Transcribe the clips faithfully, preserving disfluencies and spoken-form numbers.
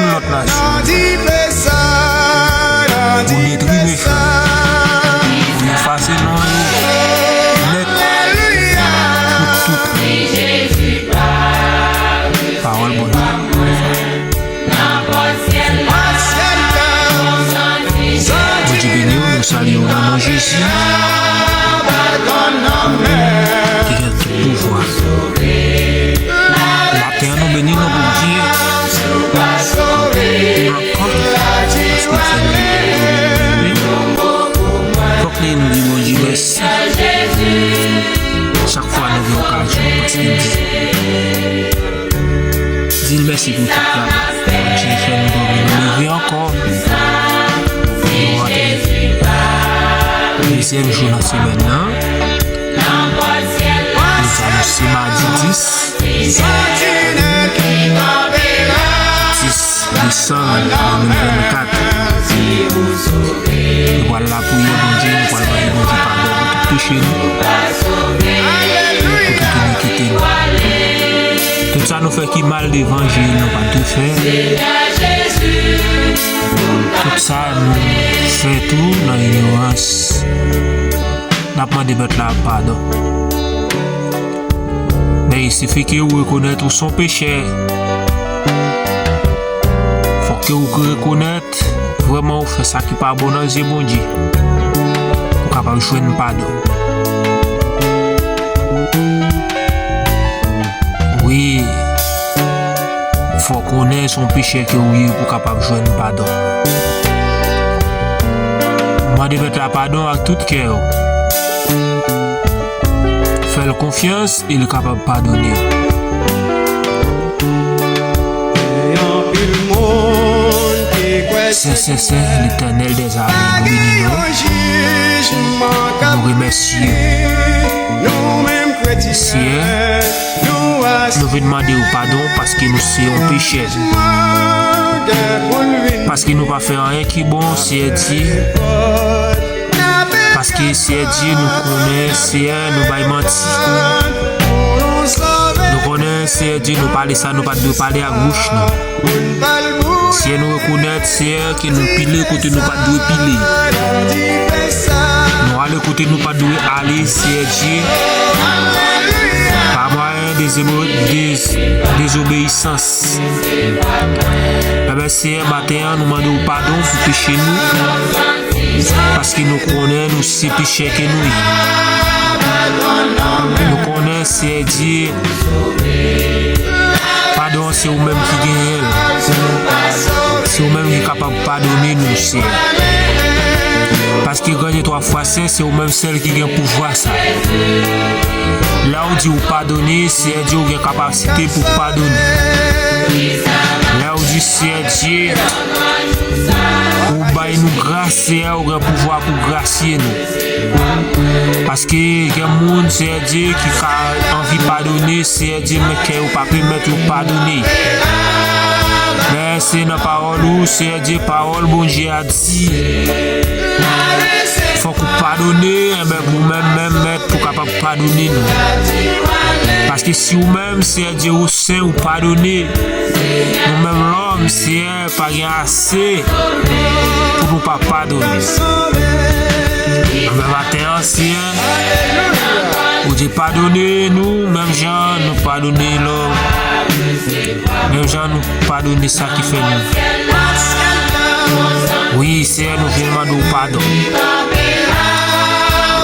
moun lòt nasyon. Pou detri mechan. Pou efase non yo nèt pou tout. Pawòl Bondye. Bondye beni w, nou salye w nan non Jezi. Ki gen tout pouvwa. Maten an, nou beni non Bondye. Ankò, paske l fè nou. Fòk nou di Bondye mèsi. Chak fwa nou gen okazyon, paske l di. Di l mèsi pou tout la. Bondye fè nou dòmi, nou leve ankò. Nou rantre dezyèm jou nan semèn nan. Jodi a nou se madi dis, dis desanm de mil vennkat. Nou pral lapriyè Bondye, nou pral mande Bondye padon pou tout peche nou, pou tout inikite nou. Tout sa nou fè ki mal devan je l, nou pa t dwe fè. Tout sa nou fè tou nan inyorans, n ap mande Mèt la padon. Men il sifi ke ou rekonèt ou se yon pechè. Fòk ke ou rekonèt vrèman ou fè sa ki pa bon nan zye Bondye. Ou kapab jwenn padon. Wi. Fòk ou konnen se yon pechè ke ou ye pou w kapab jwenn padon. Mande Mèt la padon ak tout kè w. Fè l konfyans e l kapab padone w. Sè, sè, sè, Letènèl dèzame, nou beni non w. Nou remèsye w. Seyè, nou vin mande w padon paske nou se yon pechè. Paske nou pa fè anyen ki bon, Seyè Dye. Paske, Seyè Dye, nou konnen, Seyè, nou bay manti. Nou konnen, Seyè Dye, nou pale sa nou pa t dwe pale ak bouch nou. Seyè, nou rekonèt, Seyè, ke nou pile kote nou pa t dwe pile. Nou ale kote nou pa t dwe ale, Seyè Dye. Pa mwayen dezebo-, dez-, dezobeyisans. Enben, Seyè, maten an, nou mande w padon pou peche nou. Paske nou konnen nou se pechè ke nou ye. Nou konnen, Seyè Dye, padon an se ou menm ki genyen l. Se ou menm ki kapab padone nou, Seyè. Pas-, Paske Gran Dye twa fwa sen, se ou menm sèl ki gen pouvwa sa. Lè w di w padone, Seyè Dye, ou gen kapasite pou padone. Lè w di, Seyè Dye, ou bay nou gras, Seyè, ou gen pouvwa pou grasye nou. Paske gen moun, Seyè Dye, ki ka anvi padone, Seyè Dye, men kè yo pa pèmèt yo padone. Men se nan pawòl ou, Seyè Dye, pawòl Bondye a di, fòk ou padone, enben, pou menm, menm mèt, pou kapab padone nou. Paske si ou menm, Seyè Dye, ou sen, ou padone, nou menm lòm, Seyè, pa gen ase pou nou pa padone. Enben, maten an, Seyè, ou di padone nou, menm jan nou padone lòm. Menm jan nou padone sa ki fè nou. Wi, Seyè, nou vin mande w padon.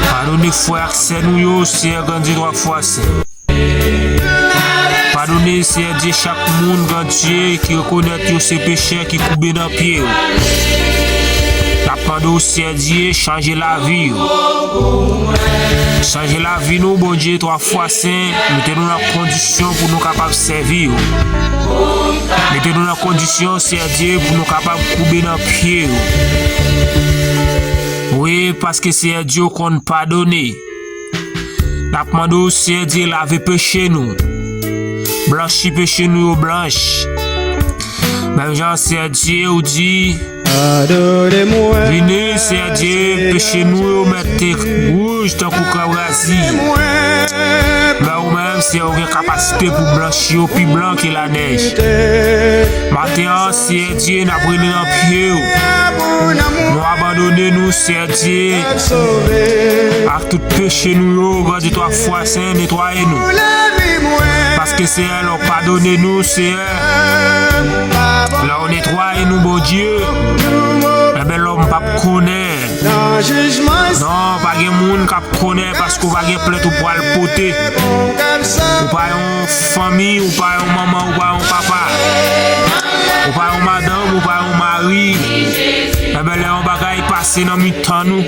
Padone frè ak sè nou yo, Seyè, Gran Dye twa fwa sen. Padone, Seyè Dye, chak moun, Gran Dye, ki rekonèt yo se pechè, ki koube nan pye yo. N ap mande w, Seyè Dye, chanje lavi yo. Chanje lavi nou, Bondye twa fwa sen, mete nou nan kondisyon pou nou kapab sèvi yo. Mete nou nan kondisyon, Seyè Dye, pou nou kapab koube nan pye yo. Wi, paske Seyè Dye, ou konn padone. N ap mande w, Seyè Dye, lave peche nou. Blanchi peche nou yo blanch. Menm jan, Seyè Dye, ou di, vini, Seyè Dye, peche nou yo mèt te wouj tankou krab razi. Men ou menm, Seyè, ou gen kapasite pou blanchi yo pi blan ke lanèj. Maten an, Seyè Dye, n ap rele nan pye w. Nou abandone nou, Seyè Dye, ak tout peche nou yo, Gran Dye twa fwa sen, netwaye nou. Paske, Seyè, lè w padone nou, Seyè, lè w netwaye nou, Bondye, enben, lòm p ap konnen. Non, pa gen moun k ap konnen, paske w pa gen plent ou pral pote. Ou pa yon fanmi, ou pa yon manman, ou pa yon papa. Ou pa yon madanm, ou pa yon mari. Enben, lè yon bagay pase nan mitan nou,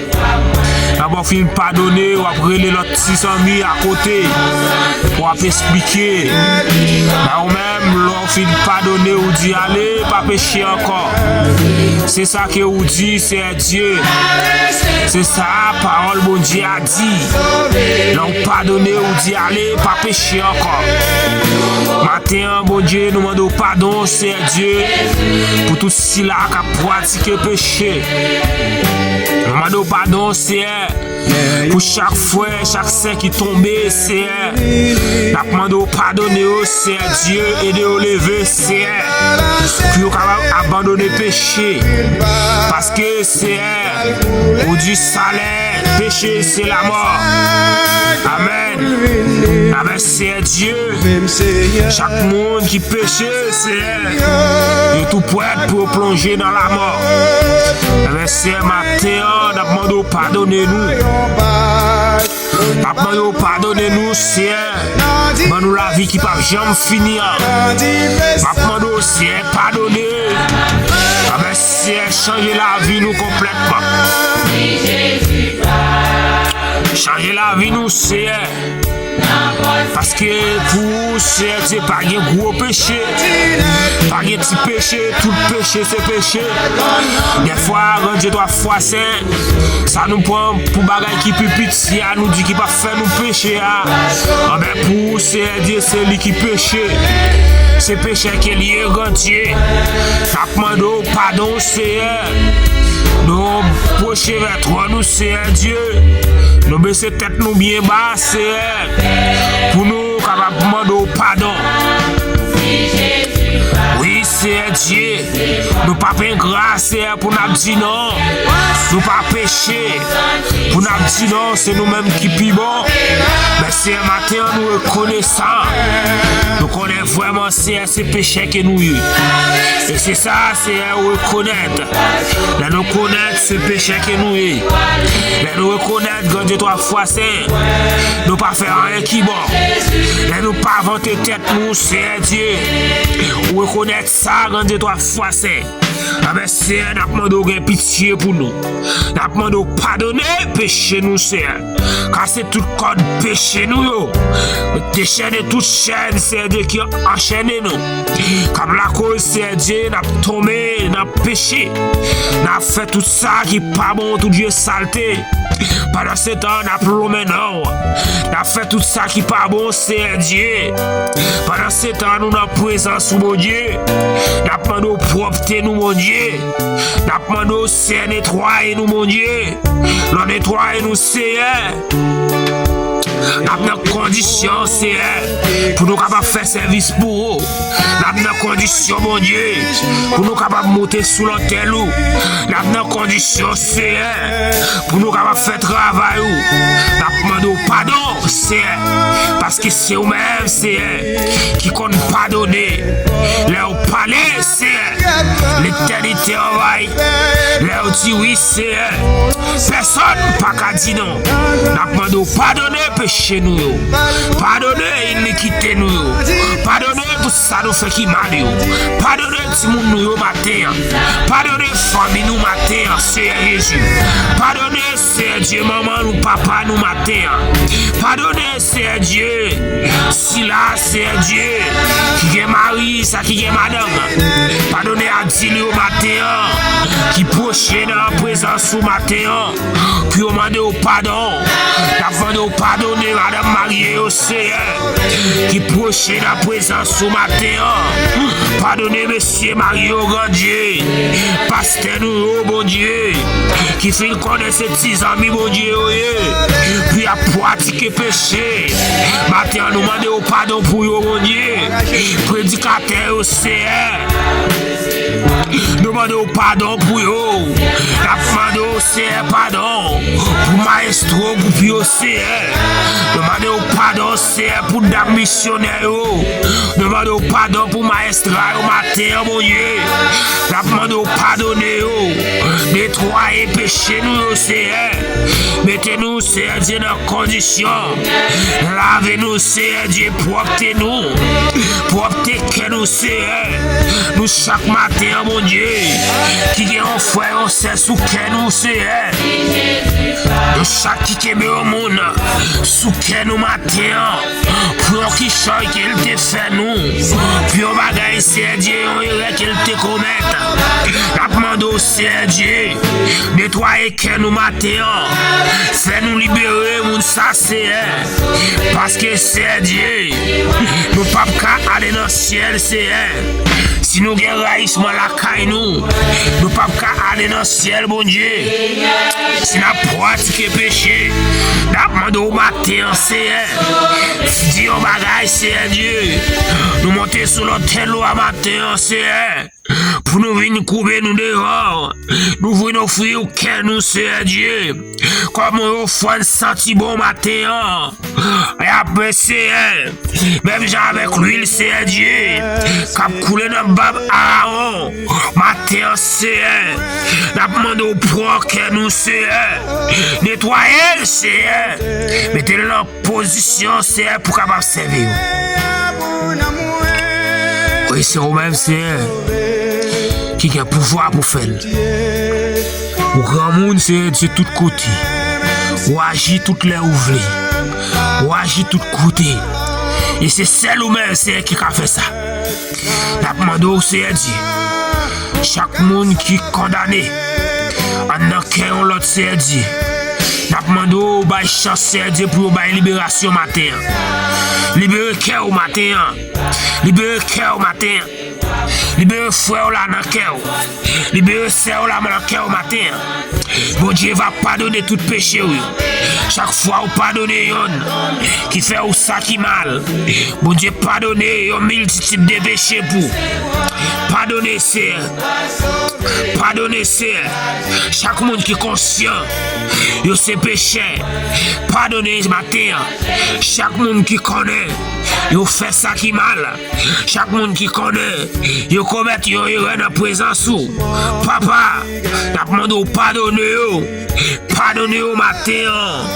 apre w fin padone, w ap rele lòt ti zanmi akote, w ap esplike. Men ou menm, lè w fin padone, ou di, ale, pa peche ankò. Se sa ke ou di, Seyè Dye. Se sa pawòl Bondye a di. Lè w padone, ou di, ale, pa peche ankò. Maten an, Bondye, nou mande w padon, Seyè Dye, pou tout sila k ap pratike peche. Nou mande w padon, Seyè, pou chak frè, chak sè ki tonbe, Seyè. N ap mande w padone yo, Seyè Dye, ede yo leve, Seyè, pou yo kapab abandone peche. Paske, Seyè, ou di salè peche se lamò. Amèn. Amèn, Seyè Dye. Chak moun ki peche, Seyè, yo tou prèt pou yo plonje nan lamò. Enben, Seyè, maten an, n ap mande w padone nou. N ap mande w padone nou, Seyè. Ban nou lavi ki p ap janm fini an. M ap mande w, Seyè, padone. Enben, Seyè, chanje lavi nou konplètman. Chanje lavi nou, Seyè. Paske pou ou, Seyè Dye, pa gen gwo peche, pa gen ti peche, tout peche se peche. Dèfwa, Gran Dye twa fwa sen, sa nou pran pou bagay ki pi piti a, nou di ki p ap fè nou peche a. Anben, pou ou, Seyè Dye, se li ki peche. Se pechè ke li ye, Gran Dye. N ap mande w padon, Seyè. Nou pwoche vè twòn ou, Seyè Dye. Nou bese tèt nou byen ba, Seyè, pou nou kapab mande w padon. Wi, Seyè Dye, nou p ap engra, Seyè, pou n ap di non. Nou pa peche pou n ap di non, se nou menm ki pi bon. Men, Seyè, maten an, nou rekonesan. Nou konnen vrèman, Seyè, se pechè ke nou ye. E se sa, Seyè, ou rekonèt. Lè nou konèt se pechè ke nou ye, lè nou rekonèt, Gran Dye twa fwa sen, nou pa fè anyen ki bon, lè nou pa vante tèt nou, Seyè Dye, ou rekonèt sa, Gran Dye twa fwa sen. Enben, Seyè, n ap mande w gen pitye pou nou. N ap mande w padone peche nou, Seyè. Kase tout kòd peche nou yo. Dechène tout chèn, Seyè Dye, ki anchène nou. K ap lakoz, Seyè Dye, n ap tonbe nan peche. N ap fè tout sa ki pa bon, tout vye salte. Pandansetan, n ap lonmen non w. N ap fè tout sa ki pa bon, Seyè Dye. Pandansetan, nou nan prezans ou, Bondye. N ap mande w pwòpte nou, Bondye. N ap mande w, Seyè, netwaye nou, Bondye. Lè w netwaye nou, Seyè, n ap nan kondisyon, Seyè, pou nou kapab fè sèvis pou ou. N ap nan kondisyon, Bondye, pou nou kapab moute sou lotèl ou. N ap nan kondisyon, Seyè, pou nou kapab fè travay ou. N ap mande w padon, Seyè, paske se ou menm, Seyè, ki konn padone. Lè w pale, Seyè, letènite anvayi. Lè w di wi, Seyè, pèsonn pa ka di non. N ap mande w padone peche nou yo. Padone inikite nou yo. Padone tout sa nou fè ki mal yo. Padone timoun nou yo maten an. Padone fanmi nou maten an, Seyè Jezi. Padone, Seyè Dye, manman nou, papa nou maten an. Padone, Seyè Dye, sila, Seyè Dye, ki gen mari, sa ki gen madanm. Padone adil yo maten an, ki pwoche nan prezans ou maten an, pou yo mande w padon. N ap mande w padone madanm marye yo, Seyè, ki pwoche nan prezans ou maten an. Padone mesye marye yo, Bondye. Pastè nou yo, Bondye, ki fin konnen se ti zanmi Bondye yo ye, pou y ap pratike peche. Maten an, nou mande w padon pou yo, Bondye. Predikatè yo, Seyè, nou mande w padon pou yo. N ap mande w, Seyè, padon pou mayestwo gwoup yo, Seyè. Nou mande w padon, Seyè, pou dam misyonè yo. Nou mande w padon pou mayestra yo maten an, Bondye. N ap mande w padone yo. Netwaye peche nou yo, Seyè. Mete nou, Seyè Dye, nan kondisyon. Lave nou, Seyè Dye, pwòpte nou. Pwòpte kè nou, Seyè. Nou chak maten an, Bondye, ki gen yon frè, yon sè sou kè nou, Seyè. Nou chak ki kenbe yon moun sou kè nou maten an, pou yon kichòy ke l te fè nou, pou yon bagay, Seyè Dye, yon erè ke l te komèt. N ap mande w, Seyè Dye, netwaye kè nou maten an. Fè nou libere moun sa, Seyè. Paske, Seyè Dye, nou p ap ka ale nan syèl, Seyè, si nou gen rayisman lakay nou. Nou p ap ka ale nan syèl, Bondye, si n ap pratike peche. N ap mande w maten an, Seyè, di yon bagay, Seyè Dye. Nou monte sou lotèl ou a maten an, Seyè, pou nou vin koube nou devan w. Nou vin ofri w kè nou, Seyè Dye, kòm yon ofrann santi bon maten an. E apre, Seyè, menm jan avèk lwil, Seyè Dye, k ap koule nan bab Arawon, maten an, Seyè, n ap mande w pran kè nou, Seyè. Netwaye l, Seyè. Mete l nan pozisyon, Seyè, pou kapab sèvi w. Wi, se ou menm, Seyè, ki gen pouvwa pou fè l. Ou granmoun, Seyè Dye, tout kote. Ou aji tout lè ou vle. Ou aji tout kote. E se sèl ou menm, Seyè, ki ka fè sa. N ap mande w, Seyè Dye, chak moun ki kondane anndan kè yon lòt, Seyè Dye, n ap mande w bay chans, Seyè Dye, pou yo bay liberasyon maten an. Libere kè w maten an. Libere kè w maten an. Libere frè w la nan kè w. Libere sè w la nan kè w maten an. Bondye va padone tout peche w yo. Chak fwa ou padone yonn ki fè ou sa ki mal, Bondye padone yon miltitid de peche pou ou. Padone, Seyè. Padone, Seyè. Chak moun ki konsyan yo se pechè, padone maten an. Chak moun ki konnen Yo fè sa ki mal. Chak moun ki konnen yo komèt yon erè nan prezans ou, Papa, n ap mande w padone yo. Padone yo maten an.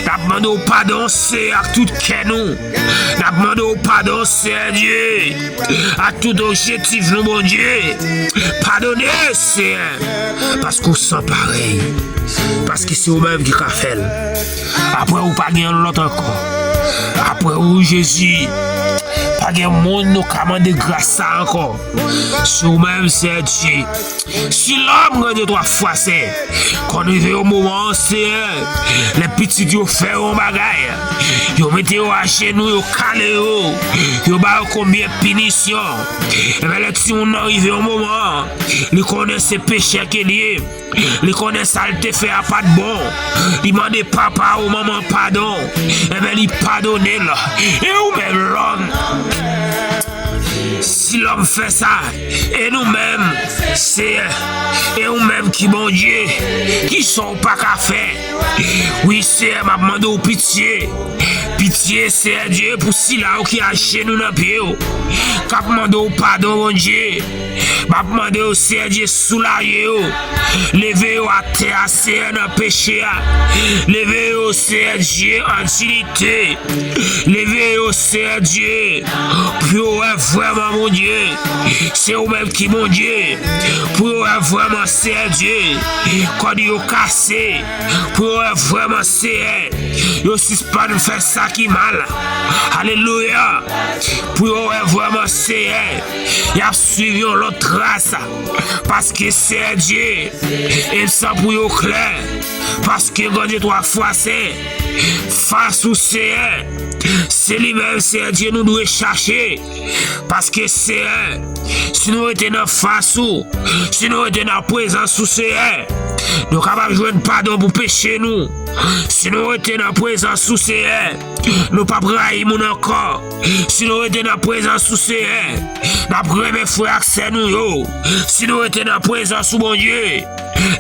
N ap mande w padon, Seyè, ak tout kè nou. N ap mande w padon, Seyè Dye, ak tout objektif nou, Bondye. Padone, Seyè, paske w san parèy. Paske se ou menm ki ka fè l. Apre ou pa gen lòt ankò. Apre ou, Jezi, pa gen moun nou ka mande gras sa ankò. Se ou menm, Seyè Dye. Si lòm gen de twa fwa, Seyè, konn rive yon moman, Seyè, lè pitit yo fè yon bagay, yo mete yo ajenou, yo kale yo, yo ba yo konbyen pinisyon. Ebyen, lè timoun nan rive yon moman, li konnen se pechè ke li ye. Li konnen sa l te fè a pa t bon. Li mande papa ou manman padon. Ebyen, li padone l. E ou menm, lòm, si lòm fè sa, e nou menm, Seyè, e ou menm ki Bondye, kisa w pa ka fè? Wi, Seyè, m ap mande w pitye. Pitye, Seyè Dye, pou sila yo ki ajenou nan pye w, k ap mande w padon, Bondye. M ap mande w, Seyè Dye, soulaje yo. Leve yo atè a, Seyè, nan peche a. Leve yo, Seyè Dye, an dinite. Leve yo, Seyè Dye, pou yo wè vrèman, Bondye, se ou menm ki Bondye. Pou yo wè vrèman, Seyè Dye, kòd yo kase. Pou yo wè vrèman, Seyè, yo sispann fè sa ki mal. Alelouya. Pou yo wè vrèman, Seyè, y ap swiv yon lòt tras. Paske, Seyè Dye, e san pou yo klè. Paske, Bondye, twa fwa, Seyè, fas ou, Seyè, se li menm, Seyè Dye, nou dwe chache. Paske, Seyè, si nou rete nan fas ou, si nou rete nan prezans ou, Seyè, nou kapab jwenn padon pou peche nou. Si nou rete nan prezans ou, Seyè, nou p ap rayi moun ankò. Si nou rete nan prezans ou, Seyè, n ap renmen frè ak sè nou yo. Si nou rete nan prezans ou, Bondye,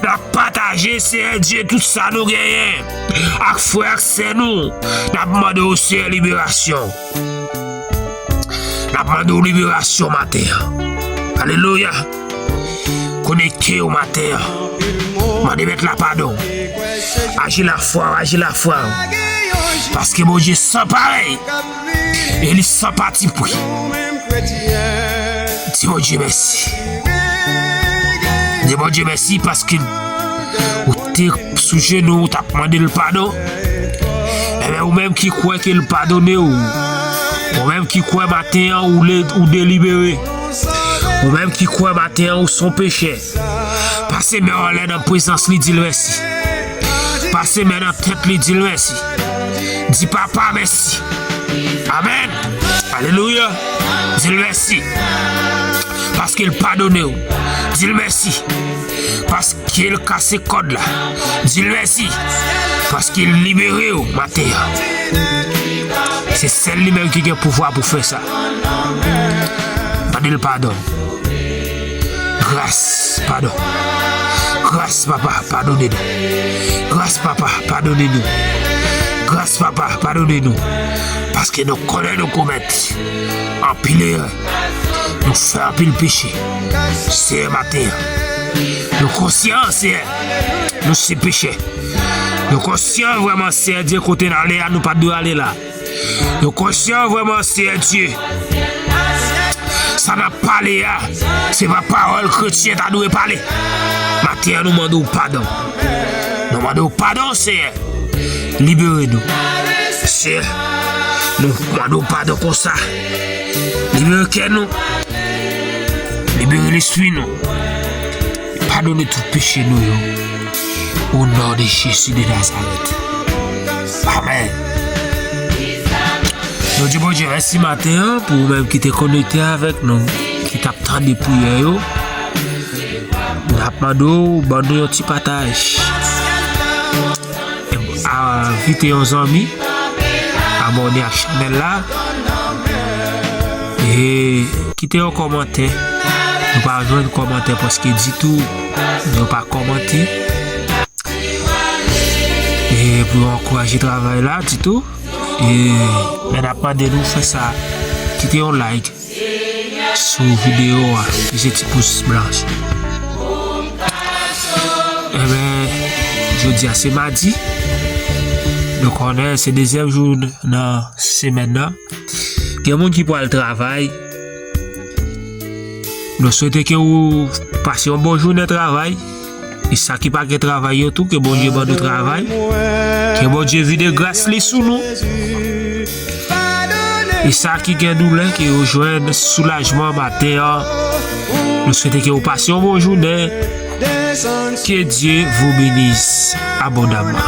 n ap pataje, Seyè Dye, tout sa nou genyen ak frè ak sè nou. N ap mande w, Seyè, liberasyon. N ap mande w liberasyon maten an. Alelouya. Konekte yo maten an. Mande Mèt la padon. Aji lafwa w, aji lafwa w. Paske Bondye san parèy. E li san patipri. Di Bondye mèsi. Di Bondye mèsi paske ou te sou jenou, ou t ap mande l padon. Ebyen, ou menm ki kwè ke l padone w, ou menm ki kwè maten an ou le, ou delibere, ou menm ki kwè maten an ou s on pechè, pase men w anlè nan prezans li, di l mèsi. Pase men nan tèt li, di l mèsi. Di Papa mèsi. Amèn. Alelouya. Di l mèsi. Paske l padone w. Di l mèsi. Paske l kase kòd la. Di l mèsi. Paske l libere w maten an. Se sèl li menm ki gen pouvwa pou fè sa. Mande l padon. Gras, padon. Gras, Papa, padone nou. Gras, Papa, padone nou. Gras, Papa, padone nou. Paske nou konnen nou komèt anpil erè. Nou fè anpil peche. Seyè, maten an, nou konsyan, Seyè, nou se pechè. Nou konsyan vrèman, Seyè Dye, kote n ale a, nou pa t dwe ale la. Nou konsyan vrèman, Seyè Dye, sa n ap pale a, se pa pawòl kretyen ta dwe pale. Maten an, nou mande w padon. Nou mande w padon, Seyè. Libere nou. Seyè, nou mande w padon konsa. Libere kè nou. Libere lespri nou. Padone tout peche nou yo. O non de Jezi de Nazarèt. Amèn. Nou di Bondye mèsi maten an pou ou menm ki te konekte avèk nou, ki t ap tande priyè yo. N ap mande w ban nou yon ti pataj. Envite yon zanmi abòne ak chanèl la. E kite yon kòmantè. Nou pa jwenn kòmantè prèske ditou. Yo pa kòmante. E pou yo ankouraje travay la ditou. E, men n ap mande nou fè sa, kite yon like sou videyo a, peze ti pous blanch. Enben, jodi a se madi. Nou konnen se dezyèm jou nan semèn nan. Gen moun ki pral travay. Nou swete ke ou pase yon bon jounen travay. E sa ki pa gen travay yo tou, ke Bondye ban nou travay. Ke Bondye vide gras li sou nou. E sa ki gen doulè, ke yo jwenn soulajman maten an. Nou swete ke ou pase yon bon jounen. Que Dieu vous bénisse abondamment.